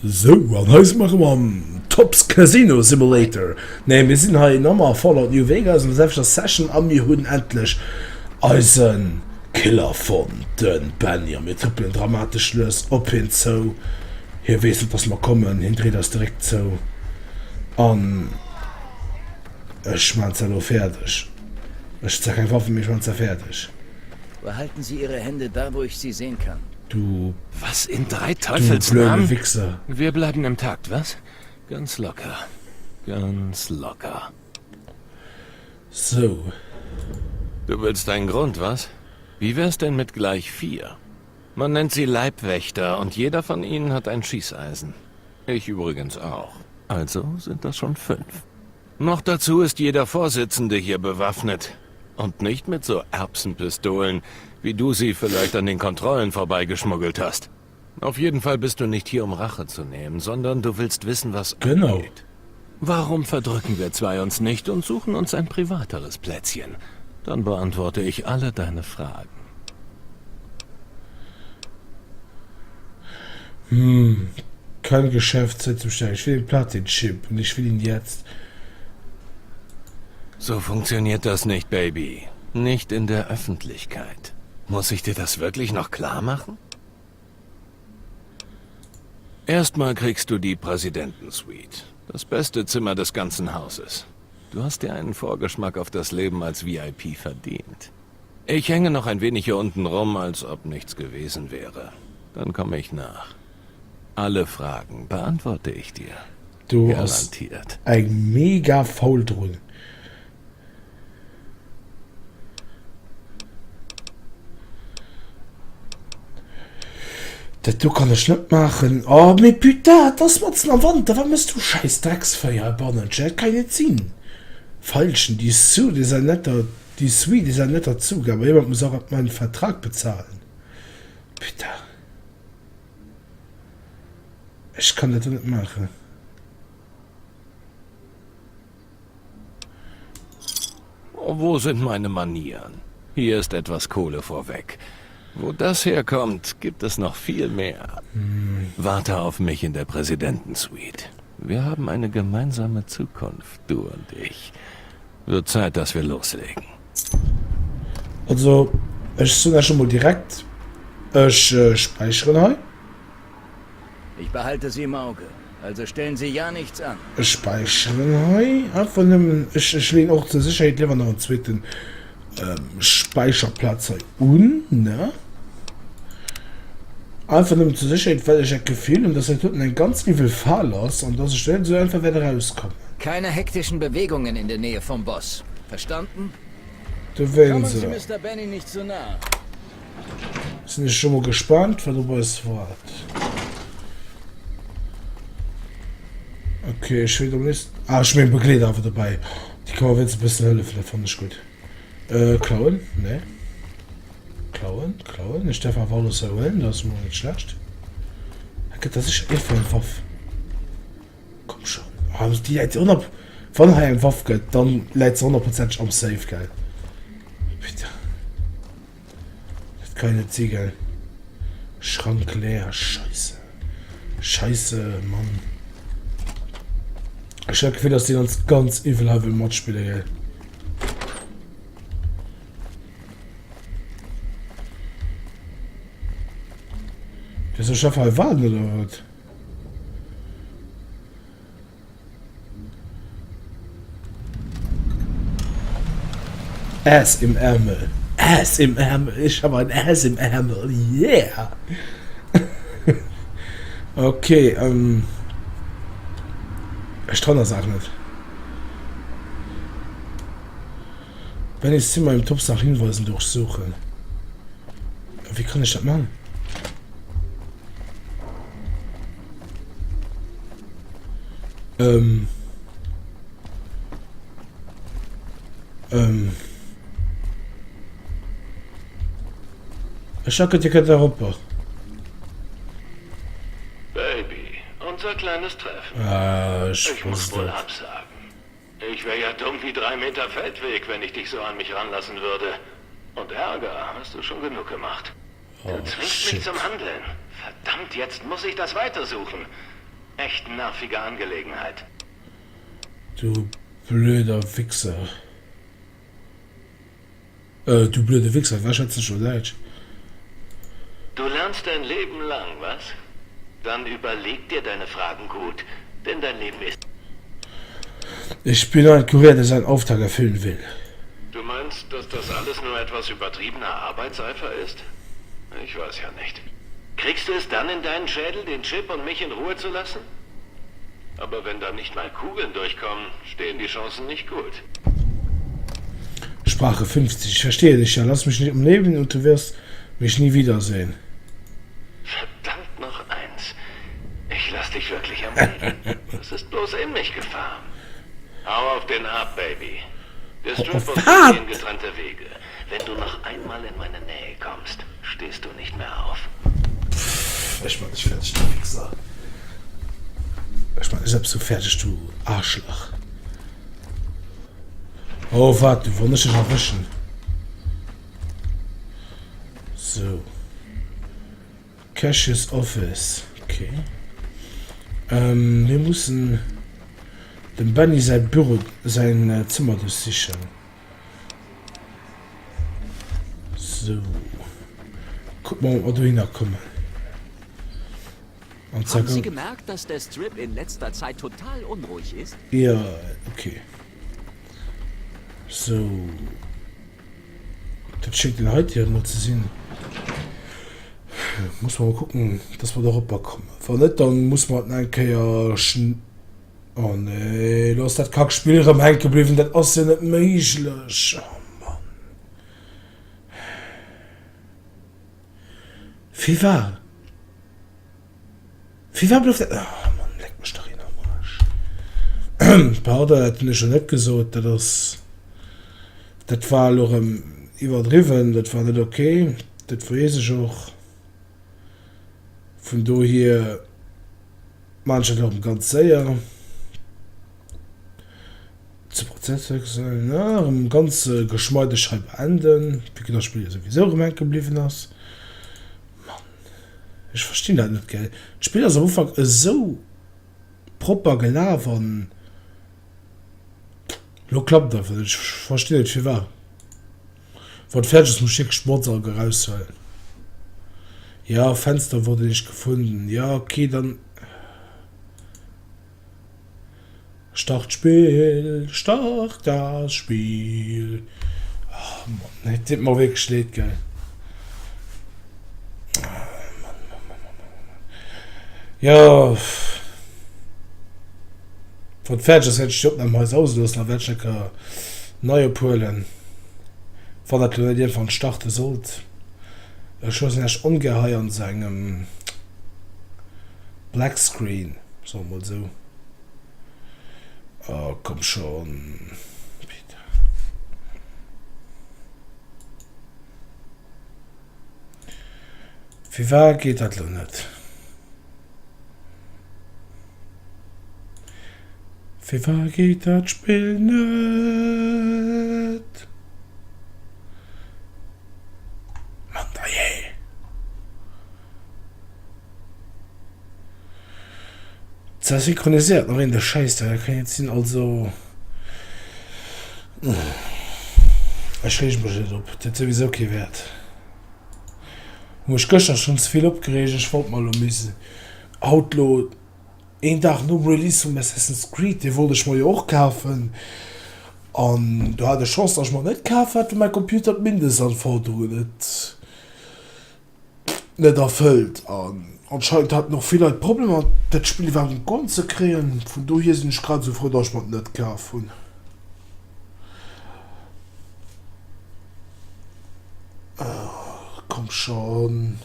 Sou, an hei si mer erëm am Topps Casino Simulator. Nee, mir sinn hei nach ëmmer a Fallout New Vegas an der selwechter Session a mir hunn endlech eise Killer fonnt, de Benny. A mir trëppelen dramatesch lues op hien zou. Hie weess net, dass mer kommen, hien dréit eis de Réck zou an ech maan se elo fäerdeg. Ech hunn zwar keng Waffen, mee ech maan se fäerdeg. Behalten Sie Ihre Hände da, wo ich sie sehen kann. Du. Was in drei Du Teufels blöde Namen? Wichser. Wir bleiben im Takt, was? Ganz locker. Ganz locker. Sou. Du willst einen Grund, was? Wie wär's denn mit gleich vier? Man nennt sie Leibwächter und jeder von ihnen hat ein Schießeisen. Ich übrigens auch. Also sind das schon fünf. Noch dazu ist jeder Vorsitzende hier bewaffnet. Und nicht mit so Erbsenpistolen, wie du sie vielleicht an den Kontrollen vorbeigeschmuggelt hast. Auf jeden Fall bist du nicht hier, um Rache zu nehmen, sondern du willst wissen, was genau. abgeht. Warum verdrücken wir zwei uns nicht und suchen uns ein privateres Plätzchen? Dann beantworte ich alle deine Fragen. Hm, kein Geschäft Zeit zum Stellen. Ich will den Platin-Chip und ich will ihn jetzt. So funktioniert das nicht, Baby. Nicht in der Öffentlichkeit. Muss ich dir das wirklich noch klar machen? Erstmal kriegst du die Präsidentensuite. Das beste Zimmer des ganzen Hauses. Du hast dir einen Vorgeschmack auf das Leben als VIP verdient. Ich hänge noch ein wenig hier unten rum, als ob nichts gewesen wäre. Dann komme ich nach. Alle Fragen beantworte ich dir. Du ass Garantiert. eng mega faul drun. Dat do kann ech net maachen. Oh mee putain, et ass matzen am Wanter, wat mëss du scheiß Drecksvéi heibannen? Dat kann jo net sinn. Feilschen, die Suite ist ein netter, die Suite ist ein netter Zug, aber jemand muss auch meinen Vertrag bezahlen. Putain. Ech kann dat do net maachen. Oh, wo sind meine Manieren? Hier ist etwas Kohle vorweg. Wo das herkommt, gibt es noch viel mehr. Warte auf mich in der Präsidentensuite. Wir haben eine gemeinsame Zukunft, du und ich. Wird Zeit, dass wir loslegen. Also, ech soen Iech emol direkt, ech späicheren hei. Ich behalte Sie im Auge, also stellen Sie ja nichts an. Ech späicheren hei einfach nëmmen, ech, ech leeën och zur Sécherheet léiwer nach en zweeten Späicherplaz hei un, ne? Einfach nëmmen zur Sécherheet, well ech dat Gefill hunn, dass dat doten eng ganz iwwel Fal ass an dass ech do net esou einfach wäert erauskommen. Keine hektischen Bewegungen in der Nähe vom Boss. Verstanden? Do wéinst Kommen Sie Mister Benny nicht zu nah. Sinn ech scho mol gespannt, wat op eis waart. Okay, ech wéilt am léifsten. Ah, ech hu meng Begleeder awer dobäi. Déi ka mer wéinstens e bëssen hëllefen, dat fannen ech gutt. Äh, klauen? Nee. Klauen, klauen. Ech däerf awer alles hei huelen, dat ass mol net schlecht. Hei gëtt der sécher iergendwou eng Waff. Komm schon. Ah, déi läit 100. Wann hei eng Waff gëtt, dann läit se honnertprozenteg am Safe, gell? Putain. Dat kann jo net si, gell? Schrank leer, scheisse. Scheisse, Mann. Ech hat d'Gefill, dass deen ons ganz iwwel hei wëll matspillen, gell? Der soll ech einfach hei waarden, oder wat? Ass im Ärmel. Ass im Ärmel. Ich habe ein Ass im Ärmel. Yeah. okay, ähm. Ech trauen der Saach net. Bennys Zimmer im Tops nach Hinweisen durchsuchen. Wéi kann ech dat man? Ähm. Ähm. Ech hacke dir kënnt eropper. Baby, unser kleines Treffen. Ah, ech Ich muss wosst wohl et. absagen. Ich. Ich wäre ja dumm wie drei Meter Feldweg, wenn ich dich so an mich ranlassen würde. Und Ärger hast du schon genug gemacht. Du Oh, zwingst mich shit. zum Handeln. Verdammt, jetzt muss ich das weitersuchen. Echt nervige Angelegenheit. Du blöder Wichser. Äh, du blöde Wichser, wat schwätzen ech lo Däitsch? Du lernst dein Leben lang, was? Dann überleg dir deine Fragen gut, denn dein Leben ist. Ich bin ein Kurier, der seinen Auftrag erfüllen will. Du meinst, dass das alles nur etwas übertriebener Arbeitseifer ist? Ich weiß ja nicht. Kriegst du es dann in deinen Schädel, den Chip und mich in Ruhe zu lassen? Aber wenn da nicht mal Kugeln durchkommen, stehen die Chancen nicht gut. Sprache 50, ich verstehe dich ja, lass mich nicht am Leben und du wirst mich nie wiedersehen. Verdammt noch eins. Ich lass dich wirklich am Leben. Das ist bloß in mich gefahren. Hau auf den ab, Baby. Der Hau Strip auf und ich wat? gehen getrennte Wege. Wenn du noch einmal in meine Nähe kommst, stehst du nicht mehr auf. Ech man dech fäerdeg, du Wichser. Ech man dech eppes sou fäerdeg, du Arschlach. Oh wat, du wann ech dech erwëschen. Sou. Cassius Office, ok. Mir mussen dem Benny säi Büro, säin Zëmmer duerchsichen. Sou. Kucke mer, ob mer dohinner kommen. An Haben Sie zack. gemerkt, dass der Strip in letzter Zeit total unruhig ist? Jo, ok. Sou. Dat schéngt den heite jo emol ze sinn. Muss mer mol kucken, dass mer do eropper kommen. Wann net, dann muss mer et nach eng Kéier schn. Oh nee, elo ass dat Kackspill erëm hänke bliwwen. Dat ass jo net méiglech. Oh Mann. Firwat? Firwat blouf dat. Oh Mann, leck mech dach een am Arsch. Pardon, dat hunn ech jo net gesot. Dat ass, dat war elo erëm iwwerdriwwen. Dat war net ok. Dat weess ech och. Vun dohier maan ech dat elo erëm ganz séier. Ze Prozesswechsel, ne, erëm ganz geschmeideg hei beenden, vue que dat Spill jo souwisou erëm hänke bliwwen ass. Mann. Ech verstinn dat net gell. D'Spill ass am Ufank esou propper gelaf an lo klappt et einfach net. Ech verstinn net firwat. Wann et fäerdeg ass muss ech wierklech d'Mordsalge eraushuelen. Ja Fenster wurde nicht gefunden. Ja okay dann. Start Spill, start das Spiel. Oh Mann, et deet mer wierklech leed, gell. Oh Mann, Mann, Mann, Mann, Mann, Mann. Jo, wann et fäerdeg ass, wäert ech déi Opnam hei sause loossen a wäert ech eng Kéier nei ophuelen, wann dat elo net iergendwann starte sollt. Ech loossen iech ongär hei an esou engem Black Screen, soe mer mol esou. Oh, komm schon. Bitte. Firwat geet dat lo net? Firwat geet dat Spill net? Mann, dajee. Ze synchroniséiert nach een de Schäiss da kann net sinn also ech reege mech net op, dat huet souwisou kee Wäert. Hu mech gëschter schonn ze vill opgereegt, ech wollt mer elo missen haut lo een Dag nom Release vum Assassin's Creed, dee wollt ech mer jo och kafen an do hat ech Chance, datt ech mer net kaf hat, well mäi Computer d'Mindestanforderungen net net erfëllt an anscheinend haten och vill Leit Problemer dat Spill iwwerhaapt an d'Goen ze kréien. Vun dohier sinn ech grad esou frou dass ech mer et net kaf hunn. Komm schon.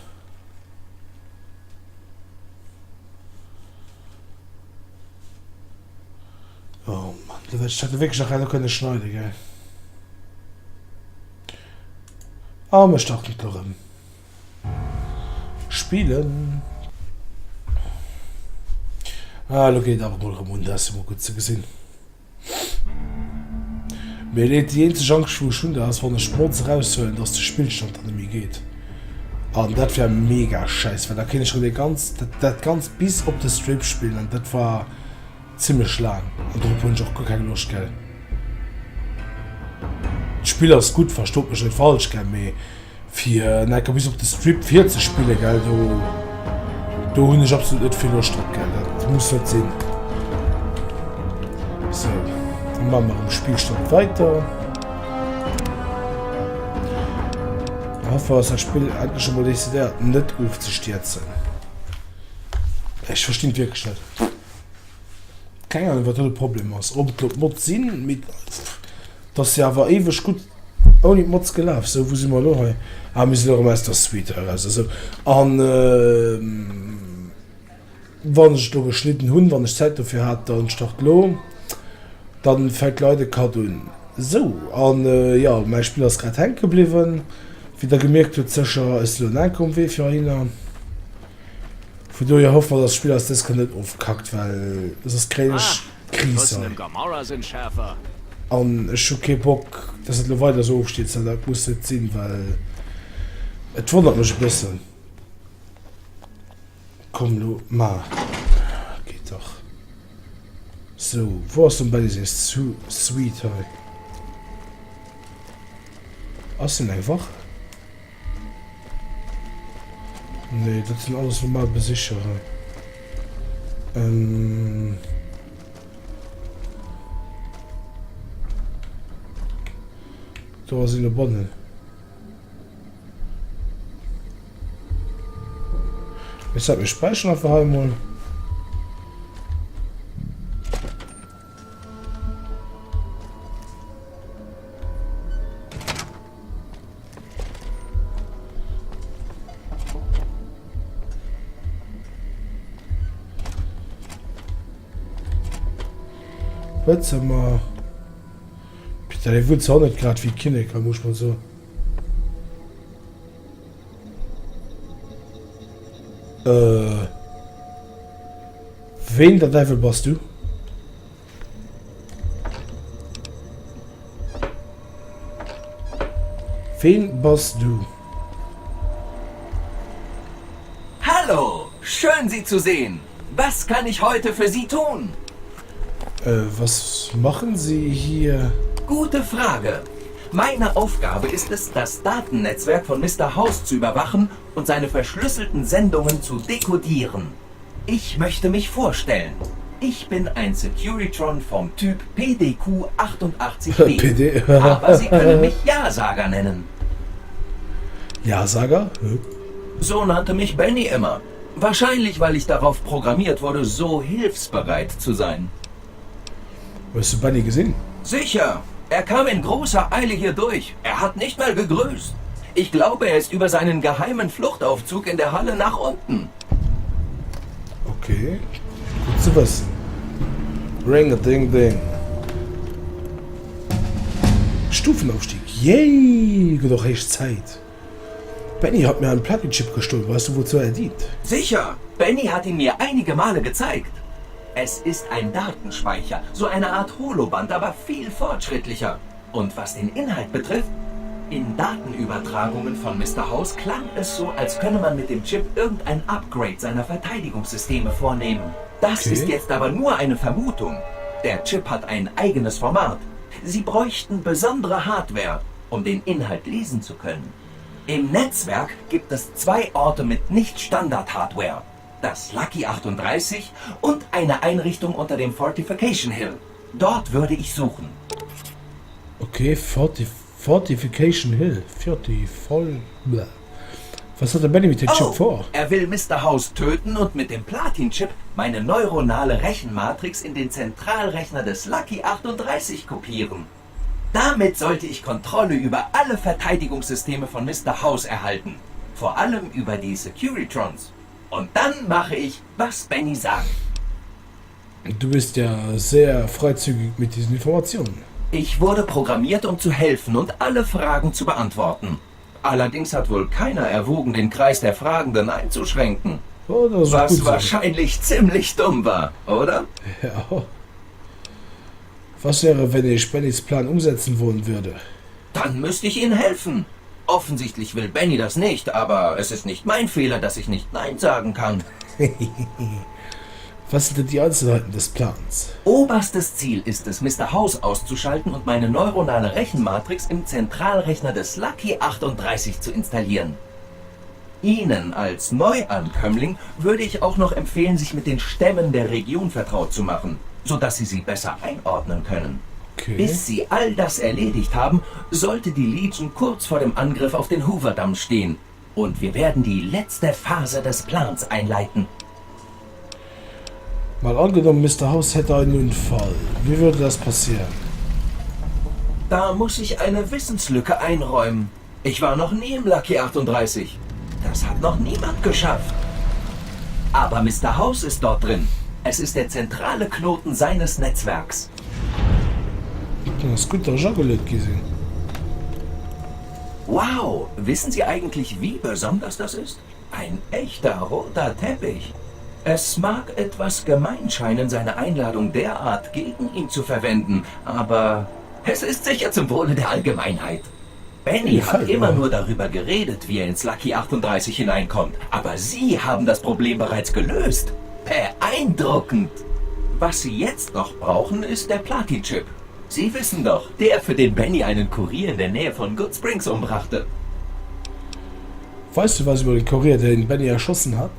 Oh Mann, ech hätt wierklech nach elo kënne schneiden, gell. A mir starten et erëm. Spillen. Ah, elo geet et awer mol erëm un, dat ass jo mol gutt ze gesinn. Mee déi eenzeg Angscht wou ech hunn, dat ass wann ech d'Mods eraushuelen, dass de Spillstand dann net méi geet. An dat wär mega schäiss, well da kéint ech erëm dee ganz, dat, dat ganz bis op de Strip spillen an dat war zimmlech laang an dorop hunn ech och guer keng Loscht, gell. D'Spill ass gutt, verstoot mech net falsch, gell, mee fir enker bis op de Strip virzespillen, gell, do, do hunn ech absolut net vill Loscht drop, gell, dat muss net sinn. Sou, da maache mer erëm Spillstand weiter. Hoffe dass dat Spill endlech emol decidéiert net ofzestierzen. Ech verstinn et wierklech net. Keng Ahnung wat do de Problem ass. Ob et lo d'Mods sinn, mee et ass jo awer éiweg gutt ouni d'Mods gelaf. Sou wou si mer elo hei? Ah mir sinn elo erëm aus der Suite eraus. Esou an Wann ech et lo geschnidden hunn, wann ech Zäit dofir hat, dann start lo. Dann fänkt leider de Cut un. Sou, an jo, mäi Spill ass grad hänke bliwwen. Wéi der gemierkt hutt sécher, ech sinn lo enk um Wee fir heihinner. Vun dohier hoffe mer, dass d'Spill eis dës Kéier net ofkackt, well soss kréien ech d'Kris hei. An ech hu kee Bock, dass et lo weider esou ofstierzt, well dat muss net sinn, well et wonnert mech e bëssen. Komm lo, ma geet dach. Sou, wou ass dem Benny seng Suite hei? Ass en eng Wach? Nee, dat sinn alles normal Besicher hei. Ähm. Do ass een dobannen. Ech sag, mir späichern einfach hei mol. Buedzëmmer. Peter, dee wunnt zwar och net grad wéi Kinnek, muss ech mol soen. Äh. Ween der Däiwel bass du? Ween bass du? Hallo, schön Sie zu sehen. Was kann ich heute für Sie tun? Äh, was machen Sie hier? Gute Frage. Meine Aufgabe ist es, das Datennetzwerk von Mr. House zu überwachen und seine verschlüsselten Sendungen zu dekodieren. Ich möchte mich vorstellen. Ich bin ein Securitron vom Typ PDQ 88B. PD. Aber Sie können mich Ja-Sager nennen. Ja-Sager? So nannte mich Benny immer. Wahrscheinlich, weil ich darauf programmiert wurde, so hilfsbereit zu sein. Hues du Benny gesinn? Sicher! Er kam in großer Eile hier durch. Er hat nicht mal gegrüßt. Ich glaube, er ist über seinen geheimen Fluchtaufzug in der Halle nach unten. Okay, gutt ze wëssen. Ring a ding ding. Stufenaufstieg, yay! Gëtt och héich Zäit. Benny hat mir einen Platinchip gestohlen, weißt du wozu er dient? Sicher, Benny hat ihn mir einige Male gezeigt. Es ist ein Datenspeicher, so eine Art Holoband, aber viel fortschrittlicher. Und was den Inhalt betrifft, in Datenübertragungen von Mr. House klang es so, als könne man mit dem Chip irgendein Upgrade seiner Verteidigungssysteme vornehmen. Das okay. ist jetzt aber nur eine Vermutung. Der Chip hat ein eigenes Format. Sie bräuchten besondere Hardware, um den Inhalt lesen zu können. Im Netzwerk gibt es zwei Orte mit Nicht-Standard-Hardware, das Lucky 38 und eine Einrichtung unter dem Fortification Hill. Dort würde ich suchen. Okay, Fortif Fortification Hill, Forti voll bleh. Was hat der Benny mit dem Chip Oh, vor? er will Mr. House töten und mit dem Platin-Chip meine neuronale Rechenmatrix in den Zentralrechner des Lucky 38 kopieren. Damit sollte ich Kontrolle über alle Verteidigungssysteme von Mr. House erhalten. Vor allem über die Securitrons. Und dann mache ich, was Benny sagt. Du bist ja sehr freizügig mit diesen Informationen. Ich wurde programmiert, um zu helfen und alle Fragen zu beantworten. Allerdings hat wohl keiner erwogen, den Kreis der Fragenden einzuschränken. Oh, das ist Was gut so. wahrscheinlich ziemlich dumm war, oder? Ja. Was wäre, wenn ich Bennys Plan umsetzen wollen würde? Dann müsste ich Ihnen helfen. Offensichtlich will Benny das nicht, aber es ist nicht mein Fehler, dass ich nicht Nein sagen kann. Was sind denn die Einzelheiten des Plans? Oberstes Ziel ist es, Mr. House auszuschalten und meine neuronale Rechenmatrix im Zentralrechner des Lucky 38 zu installieren. Ihnen als Neuankömmling würde ich auch noch empfehlen, sich mit den Stämmen der Region vertraut zu machen, sodass Sie sie besser einordnen können. Okay. Bis Sie all das erledigt haben, sollte die Legion kurz vor dem Angriff auf den Hoover-Damm stehen. Und wir werden die letzte Phase des Plans einleiten. Mal angenommen, Mr. House hätte einen Unfall. Wie würde das passieren? Da muss ich eine Wissenslücke einräumen. Ich war noch nie im Lucky 38. Das hat noch niemand geschafft. Aber Mr. House ist dort drin. Es ist der zentrale Knoten seines Netzwerks. Dann ass gutt, dass ech ageluet gi sinn. Wow, wissen Sie eigentlich, wie besonders das ist? Ein echter roter Teppich. Es mag etwas gemein scheinen, seine Einladung derart gegen ihn zu verwenden, aber es ist sicher zum Wohle der Allgemeinheit. Benny Mir hat gefällt immer mir. nur darüber geredet, wie er ins Lucky 38 hineinkommt, aber Sie haben das Problem bereits gelöst. Beeindruckend! Was Sie jetzt noch brauchen, ist der Platin-Chip. Sie wissen doch, der, für den Benny einen Kurier in der Nähe von Good Springs umbrachte. Weißt du was über den Kurier, den Benny erschossen hat?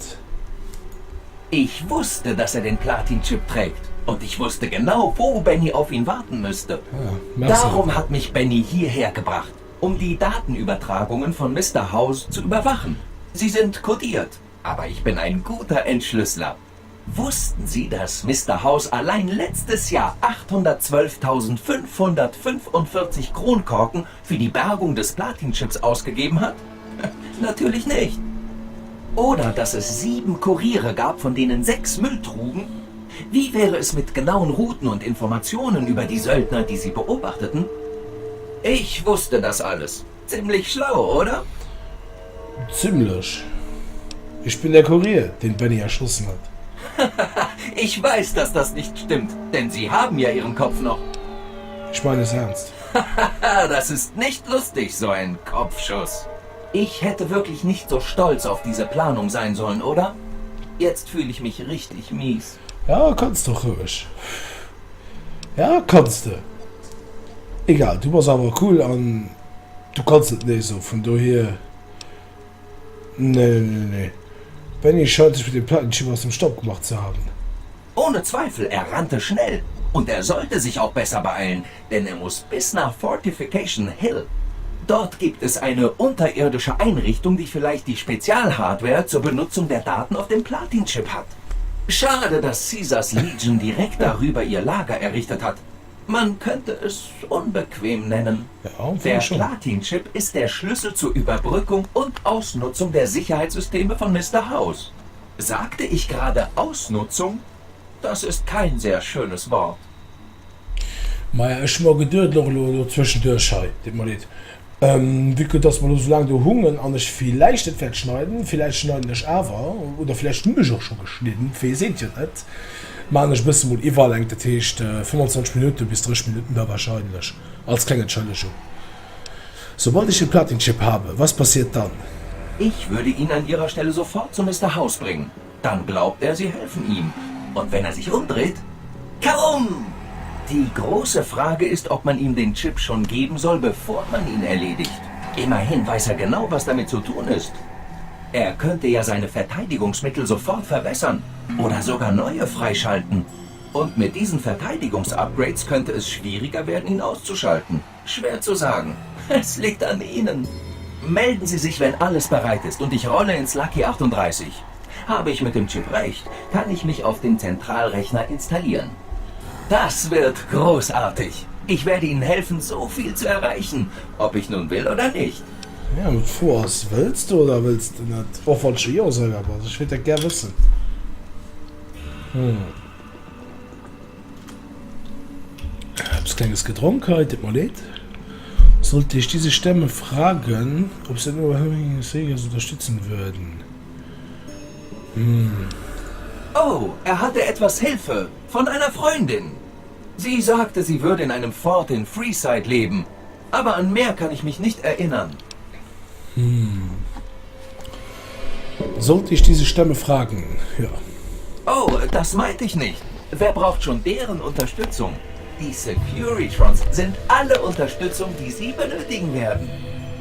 Ich wusste, dass er den Platin-Chip trägt. Und ich wusste genau, wo Benny auf ihn warten müsste. Ah, merci. Darum hat mich Benny hierher gebracht, um die Datenübertragungen von Mr. House zu überwachen. Sie sind kodiert, aber ich bin ein guter Entschlüsseler. Wussten Sie, dass Mr. House allein letztes Jahr 812.545 Kronkorken für die Bergung des Platinchips ausgegeben hat? Natürlich nicht. Oder dass es sieben Kuriere gab, von denen sechs Müll trugen? Wie wäre es mit genauen Routen und Informationen über die Söldner, die sie beobachteten? Ich wusste das alles. Ziemlich schlau, oder? Ziemlich. Ich bin der Kurier, den Benny erschossen hat. Ich weiß, dass das nicht stimmt, denn Sie haben ja Ihren Kopf noch. Ich meine es ernst. Das ist nicht lustig, so ein Kopfschuss. Ich hätte wirklich nicht so stolz auf diese Planung sein sollen, oder? Jetzt fühle ich mich richtig mies. Ja, kanns de och roueg. Ja, kanns de. Egal, du bass awer cool an du kanns net nee soen, vun dohier. Nee, nee, nee. Benny scheint sich mit dem Plattenchip aus dem Staub gemacht zu haben. Ohne Zweifel, er rannte schnell. Und er sollte sich auch besser beeilen, denn er muss bis nach Fortification Hill. Dort gibt es eine unterirdische Einrichtung, die vielleicht die Spezialhardware zur Benutzung der Daten auf dem Platinchip hat. Schade, dass Caesars Legion direkt darüber ihr Lager errichtet hat. Man könnte es unbequem nennen. Ja, Der schon. Platin-Chip ist der Schlüssel zur Überbrückung und Ausnutzung der Sicherheitssysteme von Mr. House. Sagte ich gerade Ausnutzung? Das ist kein sehr schönes Wort. Maja, ech hu mer geduet, och elo elo zwëschenduerch hei, deet mer leed, vue que dass mer elo esou laang do hungen an ech villäicht net wäert schneiden, villäicht schneiden ech awer, oder villäicht hunn ech och scho geschnidden, weess eent jo net, maachen ech e bësse mol Iwwerlängt, dat heescht 25 Minutten bis 30 Minutten da wahrscheinlech, als kleng Entschëllegung. Sobald ich den Platinchip habe, was passiert dann? Ich würde ihn an Ihrer Stelle sofort zu Mister House bringen. Dann glaubt er, Sie helfen ihm. Und wenn er sich umdreht, kaum! Die große Frage ist, ob man ihm den Chip schon geben soll, bevor man ihn erledigt. Immerhin weiß er genau, was damit zu tun ist. Er könnte ja seine Verteidigungsmittel sofort verbessern oder sogar neue freischalten. Und mit diesen Verteidigungsupgrades könnte es schwieriger werden, ihn auszuschalten. Schwer zu sagen. Es liegt an Ihnen. Melden Sie sich, wenn alles bereit ist und ich rolle ins Lucky 38. Habe ich mit dem Chip recht, kann ich mich auf dem Zentralrechner installieren. Das wird großartig. Ich werde Ihnen helfen, so viel zu erreichen, ob ich nun will oder nicht. Ja, mee d'Fro ass, wëlls de oder wëlls de net? Och wann ech jo soen, awer ech wéilt dat gär wëssen. Hm. Eppes Klenges gedronk hei, deet mer leed. Sollte ich diese Stämme fragen, ob sie den unabhängigen Seegers unterstützen würden? Hm. Oh, er hatte etwas Hilfe von einer Freundin. Sie sagte, sie würde in einem Fort in Freeside leben. Aber an mehr kann ich mich nicht erinnern. Hm. Sollte ich diese Stämme fragen? Ja. Oh, das meinte ich nicht. Wer braucht schon deren Unterstützung? Die Securitrons sind alle Unterstützung, die sie benötigen werden.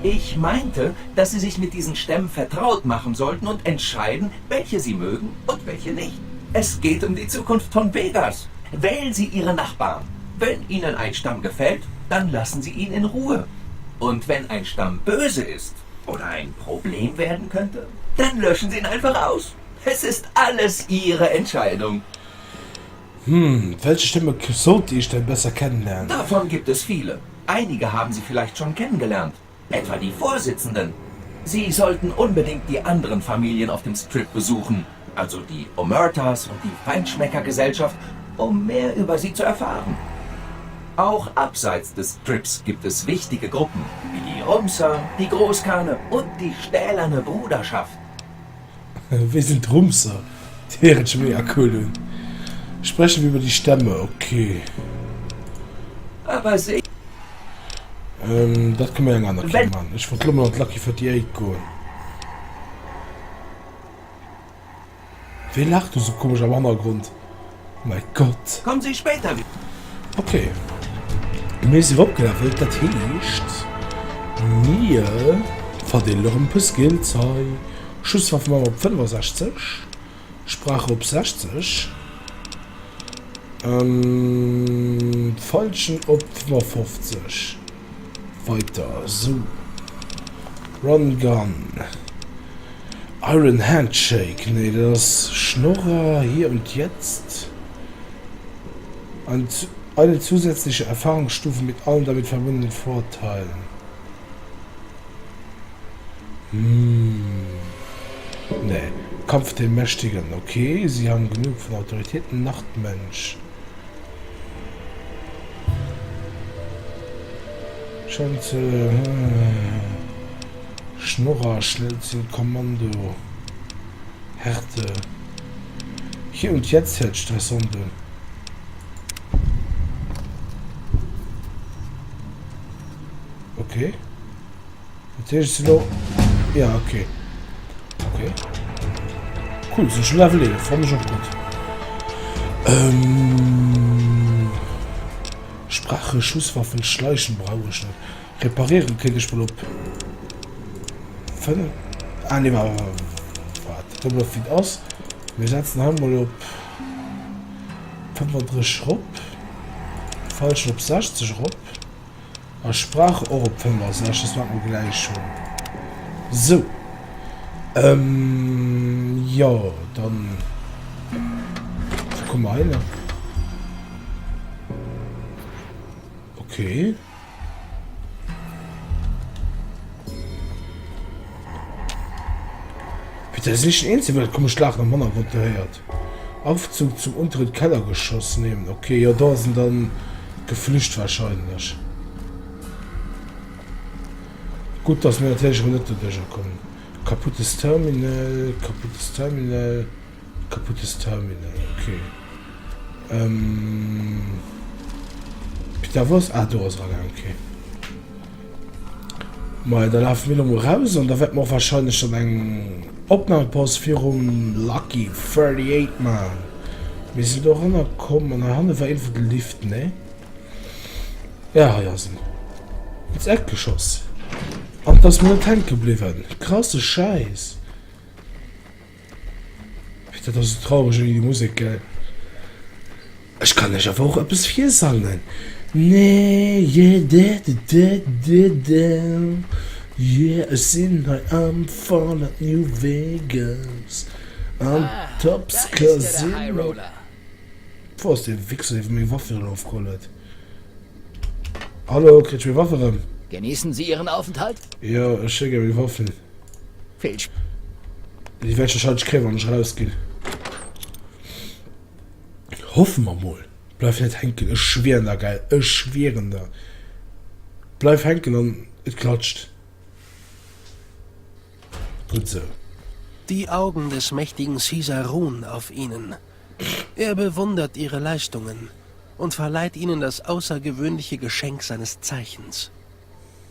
Ich meinte, dass sie sich mit diesen Stämmen vertraut machen sollten und entscheiden, welche sie mögen und welche nicht. Es geht um die Zukunft von Vegas. Wählen Sie Ihre Nachbarn. Wenn Ihnen ein Stamm gefällt, dann lassen Sie ihn in Ruhe. Und wenn ein Stamm böse ist oder ein Problem werden könnte, dann löschen Sie ihn einfach aus. Es ist alles Ihre Entscheidung. Hm, welche Stämme sollte ich denn besser kennenlernen? Davon gibt es viele. Einige haben Sie vielleicht schon kennengelernt. Etwa die Vorsitzenden. Sie sollten unbedingt die anderen Familien auf dem Strip besuchen, also die Omertas und die Feinschmeckergesellschaft, um mehr über sie zu erfahren. Auch abseits des Strips gibt es wichtige Gruppen, wie die Rumser, die Großkane und die Stählerne Bruderschaft. Wie sinn d'Rumser? Déi héieren sech mega cool un. Sprechen wir über die Stämme, okay. Aber se. Ähm, dat kënne mir eng aner Kéier Wenn. man. Ech wollt lo mol an d'Lucky 48 goen. Wee laacht do sou komesch am Hannergrond? Mäi Gott. Kommen Sie später wieder. Okay. Mir si eropgelevelt, dat heescht mir verdeelen erëm e puer Skills hei. Schusswaffe maache mer op 65, Sprache op 60, Feilschen op 55. Weiter esou. Run Gun. Iron Handshake, nee dat ass Schnorrer, Hier und Jetzt. Eine zusätzliche Erfahrungsstufe mit allen damit verbundenen Vorteilen. Hm. Nee. Kampf den Mächtigen. Okay, sie haben genug von Autoritäten. Nachtmensch. Schanze. Hm. Schnorrer, Schnellzielkommando. Härte. Hier und jetzt hält Stressonde. Okay. Dat heescht, ech sinn elo... Ja, okay. Okay. Cool, sinn schon Level 11. Fand ich och gutt. Ähm... Sprache, Schusswaffen, Schleichen brauch ech net. Reparieren kéint ech mol op 5... Ah, nee, wa, wat? Kommt op, wéi et ass. Mir setzen hei mol op 35 rop. Falschen op 60 rop. A Sprach och op 65, dat wat mer gläich hunn. Sou. Ähm, jo, dann komme mer hei nach. Okay. Bitte, sinn ech den Eenzegen, deen dat komescht Laachen am Hannergrond do héiert? Aufzug zum unteren Kellergeschoss nehmen. Okay, jo, do ass en dann geflücht wahrscheinlech. Gutt, dass mir natierlech erëm net doduercher kommen. Kaputtes Terminal, kaputtes Terminal, kaputtes Terminal, okay. Ähm, Peter, wou ass, ah, do ass eragaangen, okay. Maja, da lafe mir elo mol raus an da wäerte mer och wahrscheinlech dann eng Opnahmepaus virum Lucky 38 maachen. Mir sinn do eranner komm an heihanne war iergendwou de Lift, ne? Ja, hei ass en. Ins Eckgeschoss. An et ass mir net hänke bliwwen. Krasse Schäiss. Dat ass esou traureg ouni déi Musek, gell? Ech kann lech awer och eppes virsangen. Nee, je de de de de de yeah, ech sinn hei am Fallout New Vegas am Ah, Tops da ist ja der High Casino. Roller. Wou ass dee Wichser, dee meng Waff virun ofgeholl huet? Hallo, kritt ech meng Waff erëm? Genießen Sie Ihren Aufenthalt? Jo, ech schécke meng Waffen. Vill Sp. Déi wäert ech wahrscheinlech kréien, wann ech erausginn. Hoffe mer mol. Bleif net hänken, ech schwieren der, gell, ech schwieren der. Bleif hänken an et klatscht. Gutt sou. Die Augen des mächtigen Caesar ruhen auf ihnen. Er bewundert ihre Leistungen. und verleiht ihnen das außergewöhnliche Geschenk seines Zeichens.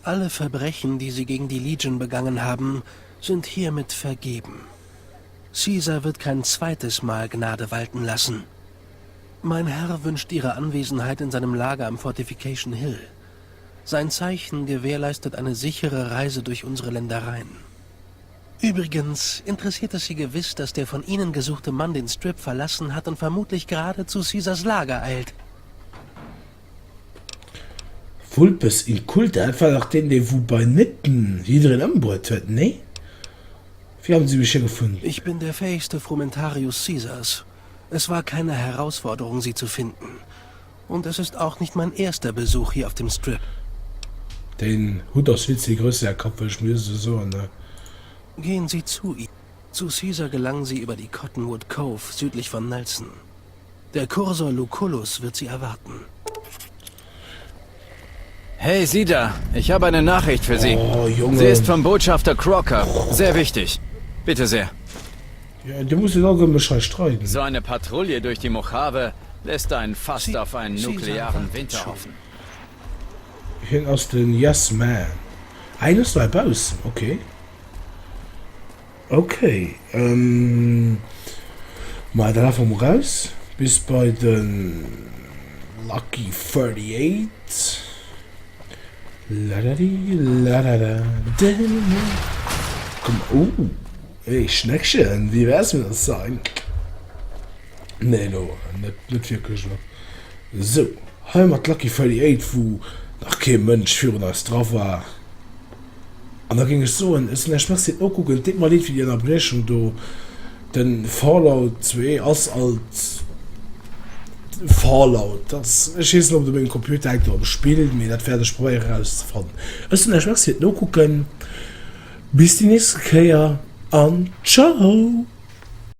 Alle Verbrechen, die sie gegen die Legion begangen haben, sind hiermit vergeben. Caesar wird kein zweites Mal Gnade walten lassen. Mein Herr wünscht ihre Anwesenheit in seinem Lager am Fortification Hill. Sein Zeichen gewährleistet eine sichere Reise durch unsere Ländereien. Übrigens interessiert es Sie gewiss, dass der von Ihnen gesuchte Mann den Strip verlassen hat und vermutlich gerade zu Caesars Lager eilt. Vulpes Inculta, dat war dach deen, dee wou bei Nitten jiddereen ëmbruet huet, nee? Wéi haben sie mech hier gefunden? Ich bin der fähigste Frumentarius Caesars. Es war keine Herausforderung, Sie zu finden. Und es ist auch nicht mein erster Besuch hier auf dem Strip. Deen Hutt ass vill ze grouss fir är Kapp, wëll ech mol just esou soen, ne? Gehen Sie zu ihm. Zu Caesar gelangen Sie über die Cottonwood Cove südlich von Nelson. Der Cursor Lucullus wird Sie erwarten. Hey, Sie da. Ich habe eine Nachricht für Sie. Oh, Junge. Sie ist vom Botschafter Crocker. Sehr wichtig. Bitte sehr. Ja, du musst auch mech hei streiden. So eine Patrouille durch die Mojave lässt einen fast Sie- auf einen Caesar nuklearen wartet Winter schon. hoffen. Hien ass den Yes Man. Ah, hien ass do hei baussen. Okay. Okay. Ähm, ma da lafe mer mol raus bis bei de Lucky 38. Ladadi, ladada, dä. Komm, oh, ey, Schneckchen, wéi wär's mit der Sein? Nee, lo, net, net wierklech, lo. Sou, hei mat Lucky 38, wou nach kee Mënsch virun eis dra war. An da géing ech soen, ech soen Iech Merci fir d'Nokucken. Et deet mer leed fir déi Ënnerbriechung do. De Fallout 2 ass alt Fallout. Dat ass, ech weess net, ob et u mengem Computer hänkt oder um Spill, mee dat wäert ech probéieren erauszefannen. Ech soen Iech Merci fir d'Nokucken. Bis déi nächste Kéier an Ciao!